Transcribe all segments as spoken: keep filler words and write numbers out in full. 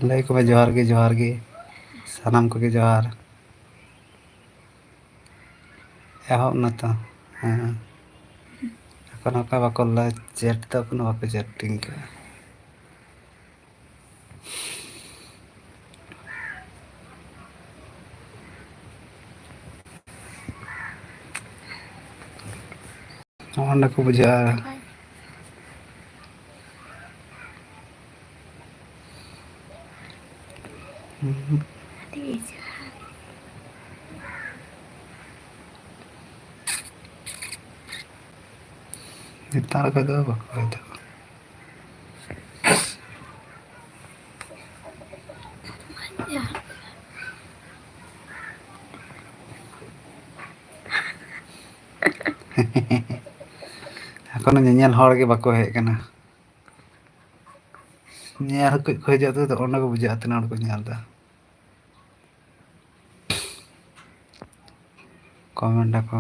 ᱞᱟᱹᱭ ᱠᱚᱢᱮ ᱡᱚᱦᱟᱨ ᱜᱮ, ᱡᱚᱦᱟᱨ ᱜᱮ᱾ ᱥᱟᱱᱟᱢ ᱠᱚᱜᱮ ᱡᱚᱦᱟᱨ᱾ ᱮᱦᱚᱵ ᱱᱟᱛᱚ᱾ ᱦᱮᱸ᱾ ᱮᱠᱷᱚᱱ ᱚᱠᱟ ᱵᱟᱠᱚ ᱞᱟᱹᱭ, ᱪᱮᱴ ᱫᱚ ᱮᱠᱷᱚᱱᱳ ᱵᱟᱠᱚ ᱪᱮᱴᱤᱝ ᱠᱟᱜᱼᱟ᱾ ᱚᱸᱰᱮ ᱠᱚ ᱵᱩᱡᱷᱟᱹᱜᱼᱟ᱾ ᱱᱮᱛᱟᱨ ᱠᱚᱫᱚ ᱵᱟᱠᱚ ᱦᱮᱡ ᱫᱟᱲᱮᱭᱟᱜᱼᱟ᱾ ᱮᱠᱷᱚᱱᱳ ᱧᱮᱧᱮᱞ ᱦᱚᱲ ᱜᱮ ᱵᱟᱠᱚ ᱦᱮᱡ ᱠᱟᱱᱟ᱾ ᱧᱮᱞ ᱠᱚ ᱦᱤᱡᱩᱜ ᱛᱮᱫᱚ ᱚᱸᱰᱮ ᱜᱮ ᱵᱩᱡᱷᱟᱹᱜᱼᱟ ᱛᱤᱱᱟᱹᱜ ᱦᱚᱲ ᱠᱚ ᱧᱮᱞ ᱮᱫᱟ᱾ ᱠᱚᱢᱮᱱᱴ ᱟᱠᱚ᱾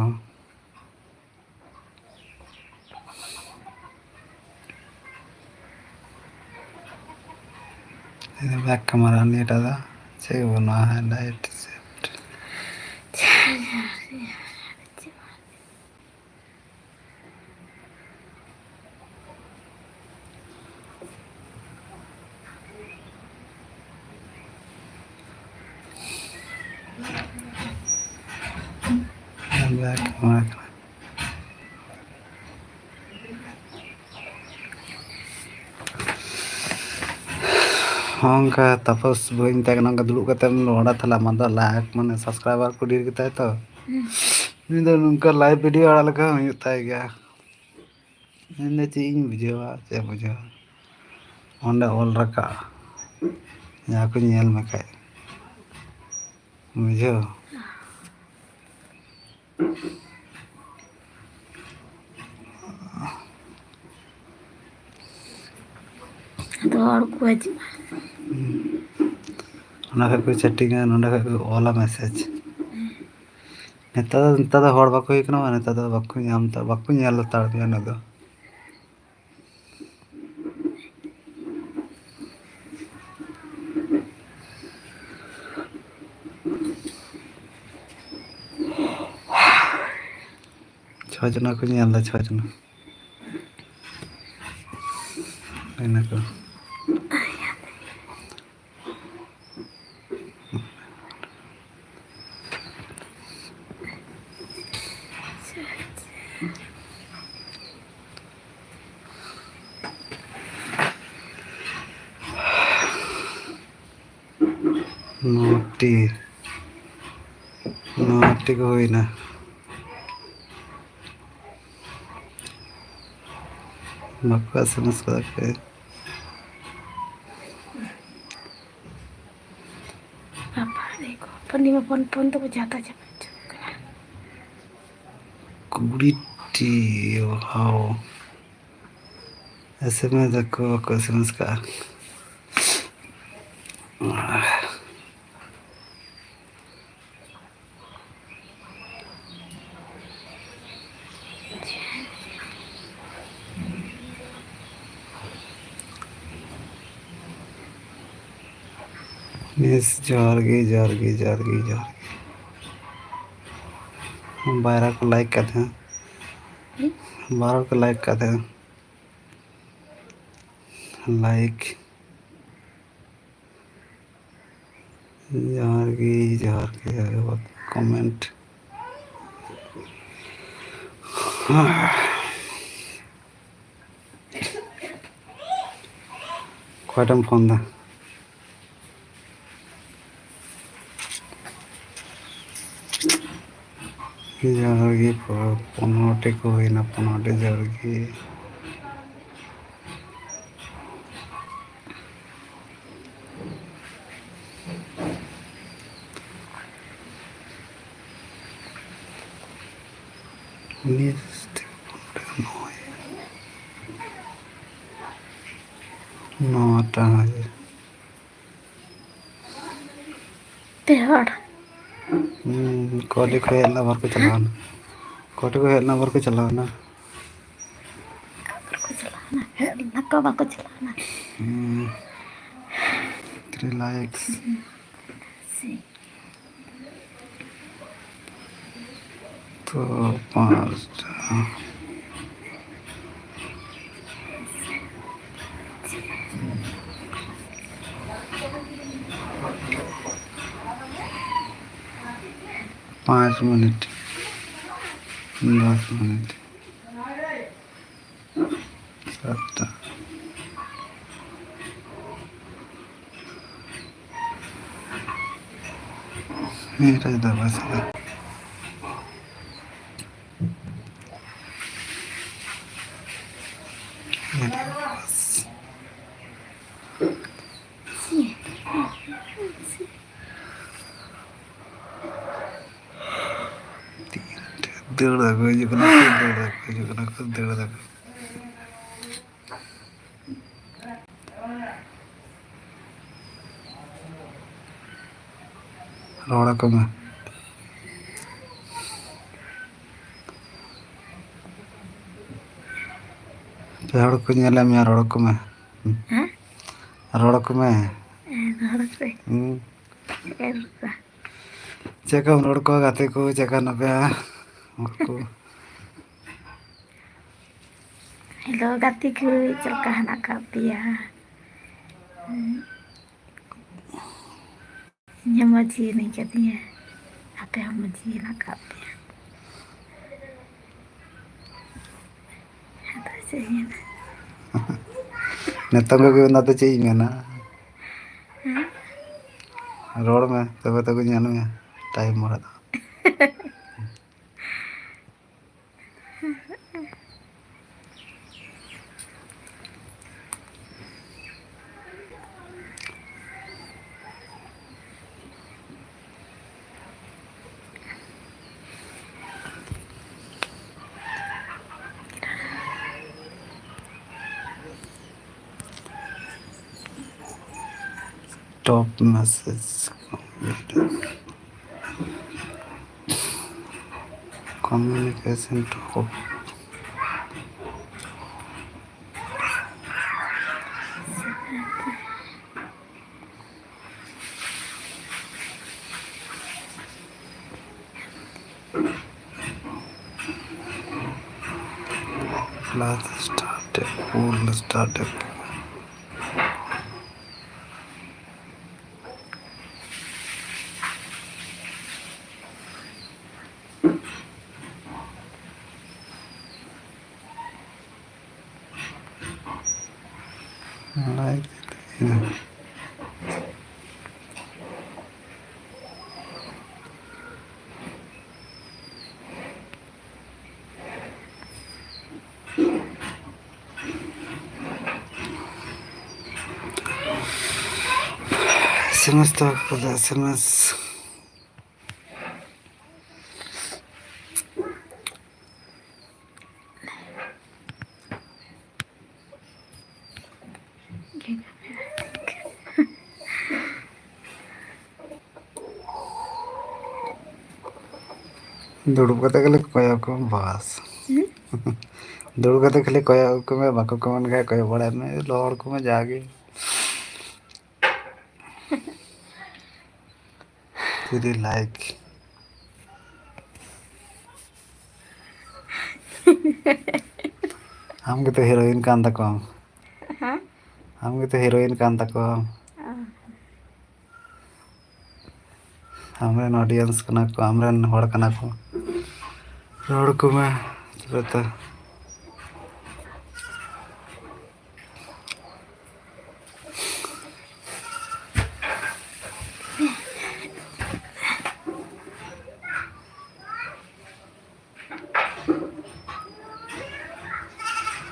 ᱵᱮᱠ ᱠᱮᱢᱮᱨᱟ ᱱᱤᱭᱟᱹᱴᱟᱜ ᱫᱚ ᱪᱮᱫ ᱜᱮ ᱵᱟᱹᱱᱩᱜᱼᱟ, ᱦᱟᱭᱞᱟᱭᱤᱴ ᱥᱮᱯᱴ᱾ ᱵᱮᱠ ᱠᱮᱢᱮᱨᱟ ᱠᱟᱱᱟ᱾ ᱦᱚᱸ, ᱚᱱᱠᱟ ᱛᱟᱯᱚᱥ ᱵᱟᱹᱧ ᱢᱮᱛᱟᱭ ᱠᱟᱱᱟ, ᱚᱱᱠᱟ ᱫᱩᱲᱩᱵ ᱠᱟᱛᱮᱢ ᱨᱚᱲᱟ, ᱛᱟᱦᱞᱮ ᱟᱢᱟᱜ ᱫᱚ ᱞᱟᱭᱤᱠ ᱢᱟᱱᱮ ᱥᱟᱵᱥᱠᱨᱟᱭᱵᱟᱨ ᱠᱚ ᱰᱷᱮᱨ ᱜᱮᱛᱟᱭ ᱛᱚ᱾ ᱩᱱᱤ ᱫᱚ ᱱᱚᱝᱠᱟ ᱞᱟᱭᱤᱵᱷ ᱵᱷᱤᱰᱤᱭᱳ ᱟᱲᱟᱜ ᱞᱮᱠᱷᱟᱱ ᱦᱩᱭᱩᱜ ᱛᱟᱭ ᱜᱮᱭᱟ᱾ ᱤᱧ ᱫᱚ ᱪᱮᱫ ᱤᱧ ᱵᱩᱡᱷᱟᱹᱣᱟ, ᱪᱮᱫ ᱵᱩᱡᱷᱟᱹᱣᱟ? ᱚᱸᱰᱮ ᱚᱞ ᱨᱟᱠᱟᱵ, ᱡᱟᱦᱟᱸ ᱠᱚ ᱧᱮᱞ ᱢᱮ ᱠᱷᱟᱡ, ᱵᱩᱡᱷᱟᱹᱣ? ᱟᱫᱚ ᱦᱚᱲ ᱠᱚ ᱦᱤᱡᱩᱜᱼᱟ᱾ ᱚᱱᱟ ᱠᱷᱚᱡ ᱠᱚ ᱪᱮᱴᱤᱝᱟ, ᱱᱚᱸᱰᱮ ᱠᱷᱚᱡ ᱠᱚ ᱚᱞᱟ ᱢᱮᱥᱮᱡᱽ᱾ ᱱᱮᱛᱟᱨ ᱫᱚ, ᱱᱮᱛᱟᱨ ᱫᱚ ᱦᱚᱲ ᱵᱟᱠᱚ ᱦᱩᱭ ᱠᱟᱱᱟ, ᱱᱮᱛᱟᱨ ᱫᱚ ᱵᱟᱠᱚ ᱧᱟᱢ ᱫᱟ, ᱵᱟᱠᱚ ᱧᱮᱞ ᱦᱟᱛᱟᱲ ᱢᱮᱭᱟ ᱩᱱᱟᱹᱜ ᱫᱚ᱾ ᱪᱷᱚ ᱡᱚᱱᱟ ᱠᱚ ᱧᱮᱞ ᱮᱫᱟ, ᱪᱷᱚ ᱡᱚᱱᱟ᱾ ᱤᱱᱟᱹ ᱠᱚ᱾ ᱱᱚᱴᱤ, ᱱᱚᱴᱤ ᱠᱚ ᱦᱩᱭᱱᱟ᱾ ᱵᱟᱠᱚ ᱮᱥ ᱮᱢ ᱮᱥ ᱠᱟᱫᱟ ᱯᱮ᱾ ᱵᱟᱵᱟ ᱨᱮ ᱜᱚ, ᱯᱩᱨᱱᱤᱢᱟ ᱯᱚᱱ ᱯᱚᱱ ᱫᱚᱠᱚ ᱡᱟᱫᱟ ᱪᱟᱵᱟ ᱦᱚᱪᱚ ᱠᱟᱱᱟ᱾ ᱠᱩᱲᱤ T, wow᱾ S M S ᱫᱟᱠᱚ, ᱵᱟᱠᱚ ᱮᱥ ᱮᱢ ᱮᱥ ᱠᱟᱜᱼᱟ᱾ ᱢᱤᱥ, ᱡᱚᱦᱟᱨ ᱜᱮ, ᱡᱚᱦᱟᱨ ᱜᱮ, ᱡᱚᱦᱟᱨ ᱜᱮ, ᱡᱚᱦᱟᱨ ᱜᱮ᱾ ᱵᱟᱨᱟ ᱠᱚ ᱞᱟᱭᱤᱠ ᱠᱟᱫᱟ᱾ ᱵᱟᱨᱟ ᱠᱚ ᱞᱟᱭᱤᱠ ᱠᱟᱫᱟ᱾ ᱞᱟᱭᱤᱠ᱾ ᱡᱚᱦᱟᱨ ᱜᱮ, ᱡᱚᱦᱟᱨ ᱜᱮ, ᱡᱚᱦᱟᱨ ᱜᱮ᱾ ᱠᱚᱢᱮᱱᱴ᱾ ᱚᱠᱚᱭᱴᱟᱜ ᱮᱢ ᱯᱷᱳᱱ ᱫᱟ? ᱡᱚᱦᱟᱨ ᱜᱮ, ᱯᱚᱱᱨᱚ ᱴᱤ ᱠᱚ ᱦᱩᱭᱱᱟ, ᱯᱚᱱᱨᱚ ᱴᱤ ᱡᱚᱦᱟᱨ ᱜᱮ᱾ ᱱᱚᱣᱟᱴᱟᱜ᱾ ᱯᱮ ᱦᱚᱲ᱾ ᱦᱩᱸ, ᱠᱚᱰᱤ ᱠᱷᱚᱱ ᱦᱮᱡ ᱞᱮᱱᱟ, ᱵᱟᱨ ᱠᱚ ᱪᱟᱞᱟᱣ ᱮᱱᱟ᱾ ᱠᱚᱰᱤ ᱠᱷᱚᱱ ᱦᱮᱡ ᱞᱮᱱᱟ, ᱵᱟᱨ ᱠᱚ ᱪᱟᱞᱟᱣ ᱮᱱᱟ᱾ ᱵᱟᱠᱚ ᱪᱟᱞᱟᱣ ᱮᱱᱟ, ᱦᱮᱡ ᱞᱮᱱᱟ ᱠᱚ, ᱵᱟᱠᱚ ᱪᱟᱞᱟᱣ ᱮᱱᱟ᱾ ᱦᱩᱸ, three likes᱾ ᱥᱮ᱾ ᱛᱚ ᱯᱟᱸᱪᱴᱟ᱾ ᱯᱟᱸᱪ ᱢᱤᱱᱤᱴ, ᱫᱚᱥ ᱢᱤᱱᱤᱴ, ᱥᱟᱛᱴᱟ᱾ ᱱᱤᱭᱟᱹ ᱨᱮ ᱫᱚ ᱵᱟᱥ ᱫᱚ᱾ ᱱᱤᱭᱟᱹ ᱨᱮ ᱵᱟᱥ᱾ ᱫᱟᱹᱲ ᱫᱟᱠᱚ, ᱦᱤᱡᱩᱜ ᱠᱟᱱᱟ ᱠᱚ, ᱫᱟᱹᱲ ᱫᱟᱠᱚ, ᱦᱤᱡᱩᱜ ᱠᱟᱱᱟ ᱠᱚ, ᱫᱟᱹᱲ ᱫᱟᱠᱚ᱾ ᱨᱚᱲ ᱟᱠᱚ ᱢᱮ᱾ ᱯᱮ ᱦᱚᱲ ᱠᱚ ᱧᱮᱞᱮᱫ ᱢᱮᱭᱟ, ᱨᱚᱲ ᱟᱠᱚ ᱢᱮ᱾ ᱦᱮᱸ? ᱨᱚᱲ ᱟᱠᱚ ᱢᱮ᱾ ᱦᱮᱸ, ᱨᱚᱲ ᱟᱠᱚ ᱢᱮ᱾ ᱦᱩᱸ᱾ ᱪᱮᱫ ᱞᱮᱠᱟ? ᱪᱮᱫ ᱞᱮᱠᱟᱢ ᱨᱚᱲ ᱠᱚᱣᱟ ᱜᱟᱛᱮ ᱠᱚ, ᱪᱮᱫ ᱞᱮᱠᱟ ᱦᱮᱱᱟᱜ ᱯᱮᱭᱟ? ᱩᱱᱠᱩ᱾ ᱦᱮᱞᱳ ᱜᱟᱛᱮ ᱠᱚ, ᱪᱮᱫ ᱞᱮᱠᱟ ᱦᱮᱱᱟᱜ ᱟᱠᱟᱫ ᱯᱮᱭᱟ? ᱤᱧ ᱦᱚᱸ ᱢᱚᱡᱽ ᱜᱮ ᱦᱮᱱᱟᱹᱧ ᱠᱟᱫᱤᱧᱟ, ᱟᱯᱮ ᱦᱚᱸ ᱢᱚᱡᱽ ᱜᱮ ᱦᱮᱱᱟᱜ ᱟᱠᱟᱫ ᱯᱮᱭᱟ? ᱟᱫᱚ ᱪᱮᱫ ᱤᱧ ᱢᱮᱱᱟ? ᱱᱤᱛᱚᱝ ᱜᱮ ᱚᱱᱟ ᱫᱚ ᱪᱮᱫ ᱤᱧ ᱢᱮᱱᱟ? ᱦᱮᱸ? ᱨᱚᱲ ᱢᱮ, ᱛᱚᱵᱮ ᱛᱚ ᱠᱚ ᱧᱮᱞ ᱢᱮᱭᱟ ᱴᱟᱭᱤᱢ ᱢᱚᱨᱟ ᱫᱚ᱾ Top message. Communication top. Start ᱮᱫ, full start ᱮᱫ᱾ ᱮᱥ ᱮᱢ ᱮᱥ ᱛᱚ ᱠᱚᱫᱚ ᱮᱥ ᱮᱢ ᱮᱥ᱾ ᱫᱩᱲᱩᱵ ᱠᱟᱛᱮ ᱜᱮᱞᱮ ᱠᱚᱭᱚᱜ ᱠᱚᱣᱟ, ᱵᱟᱥ᱾ ᱦᱩᱸ? ᱫᱩᱲᱩᱵ ᱠᱟᱛᱮ ᱠᱷᱟᱹᱞᱤ ᱠᱚᱭᱚᱜ ᱠᱚᱢᱮ, ᱵᱟᱠᱚ ᱠᱚᱢᱮᱱᱴ ᱠᱷᱟᱡ ᱠᱚᱭᱚᱜ ᱵᱟᱲᱟᱭ ᱢᱮ, ᱨᱚᱲ ᱠᱚᱢᱮ ᱡᱟᱜᱮ᱾ ᱛᱤᱨᱮ ᱞᱟᱭᱤᱠ᱾ ᱟᱢ ᱜᱮᱛᱚ ᱦᱤᱨᱳᱭᱤᱱ ᱠᱟᱱ ᱛᱟᱠᱚᱣᱟᱢ᱾ ᱦᱮᱸ? ᱟᱢ ᱜᱮᱛᱚ ᱦᱤᱨᱳᱭᱤᱱ ᱠᱟᱱ ᱛᱟᱠᱚᱣᱟᱢ᱾ ᱚ᱾ ᱟᱢᱨᱮᱱ ᱚᱰᱤᱭᱮᱱᱥ ᱠᱟᱱᱟ ᱠᱚ, ᱟᱢᱨᱮᱱ ᱦᱚᱲ ᱠᱟᱱᱟ ᱠᱚ᱾ ᱨᱚᱲ ᱠᱚᱢᱮ ᱛᱚᱵᱮ ᱛᱚ᱾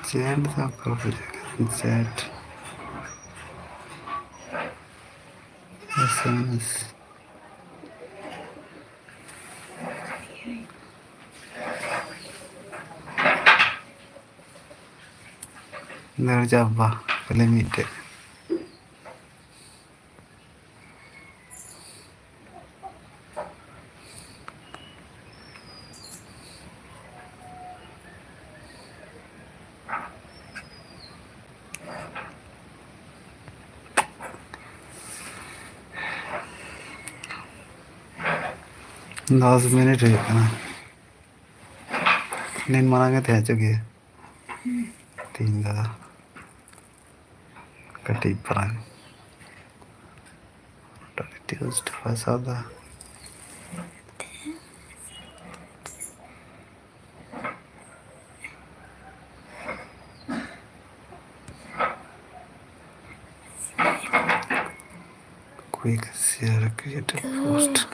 ᱪᱮᱴ ᱫᱚ ᱚᱠᱟ ᱨᱮ ᱵᱩᱡᱷᱟᱹᱜ ᱠᱟᱱᱟ? ᱪᱮᱴ᱾ S M S. ᱫᱟᱹᱲ ᱪᱟᱵᱟ ᱠᱷᱟᱹᱞᱤ ᱢᱤᱫᱴᱮᱡ᱾ ᱫᱚᱥ ᱢᱤᱱᱤᱴ ᱦᱩᱭᱩᱜ ᱠᱟᱱᱟ᱾ ᱱᱤᱱ ᱢᱟᱨᱟᱝ ᱮ ᱛᱟᱦᱮᱸ ᱦᱚᱪᱚ ᱜᱮᱭᱟ᱾ ᱤᱧ ᱫᱚ ᱠᱟᱹᱴᱤᱡ ᱯᱟᱨᱟᱝ ᱨᱤᱰᱤᱭᱩᱥᱰ ᱯᱚᱭᱥᱟ ᱫᱚ᱾ Quick share, create a post.